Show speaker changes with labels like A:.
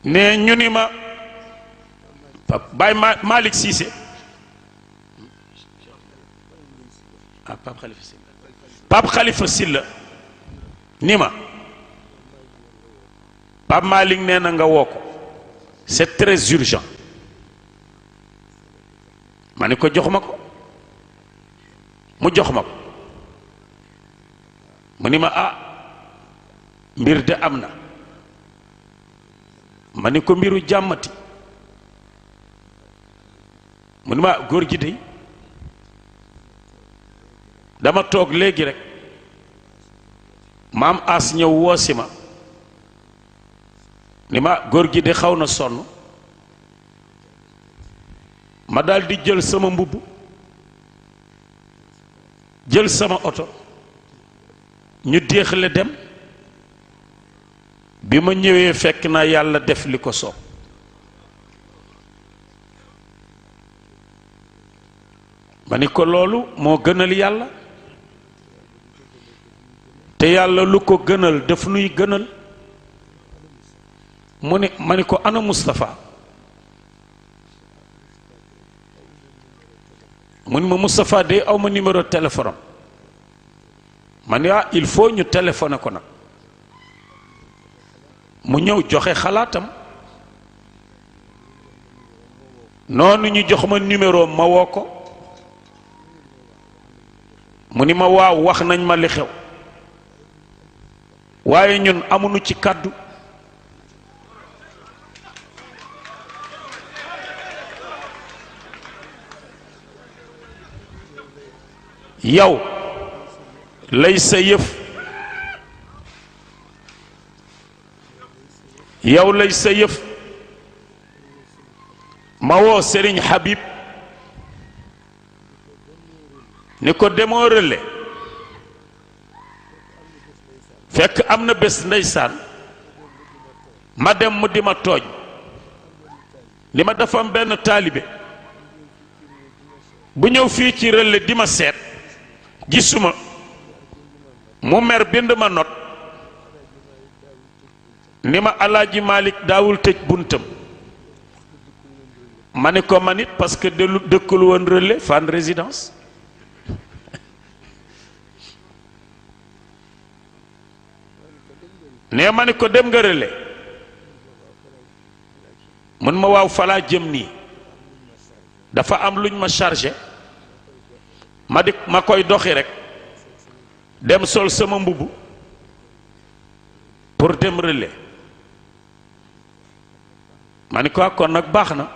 A: ne ñu ni ma Baye Malick Cissé ah Pape Khalifa Sylla ni ma Pape Malick nee na nga woo ko c'est très urgent ma ni ko jox ma ko mu jox ma ko mu ni ma ah mbir de am na ma ni ko mbiru jàmmati mu ni ma góor gi de dama toog léegi rek maam as ñëw woosi ma ni ma góor gi de xaw na sonn ma daldi jël sama mbubb jël sama oto ñu déexle dem bi ma ñëwee fekk na yàlla def li ko soob ma ni ko loolu moo gënal yàlla te yàlla lu ko gënal daf nuy gënal mu ne ma ni ko ana Moustapha mu ni ma Moustapha de aw ma numéro téléphone am ma ni ah il faut ñu téléphoner ko nag mu ñëw joxe xalaatam noonu ñu jox ma numéro ma woo ko mu ni ma waaw wax nañ ma li xew waaye ñun amuñu ci kàddu yow lay sa yëf yow lay sa yëf ma woo Serigne Habib ni ko demoo relais fekk am na bés ndeysaan ma dem mu di ma tooñ li ma dafa am benn taalibe bu ñëw fii ci relais di ma seet gisuma mu mer bind ma not ni ma Alaaji Malick daawul tëj buntam ma ni ko man it parce que dëkkul woon relais Fann Résidence ne ma ni ko dem nga relais mun ma waaw falaa jëm nii dafa am luñ ma chargé ma koy doxi rek dem sol sama mbubb pour dem relais ma ni ko kon nag baax na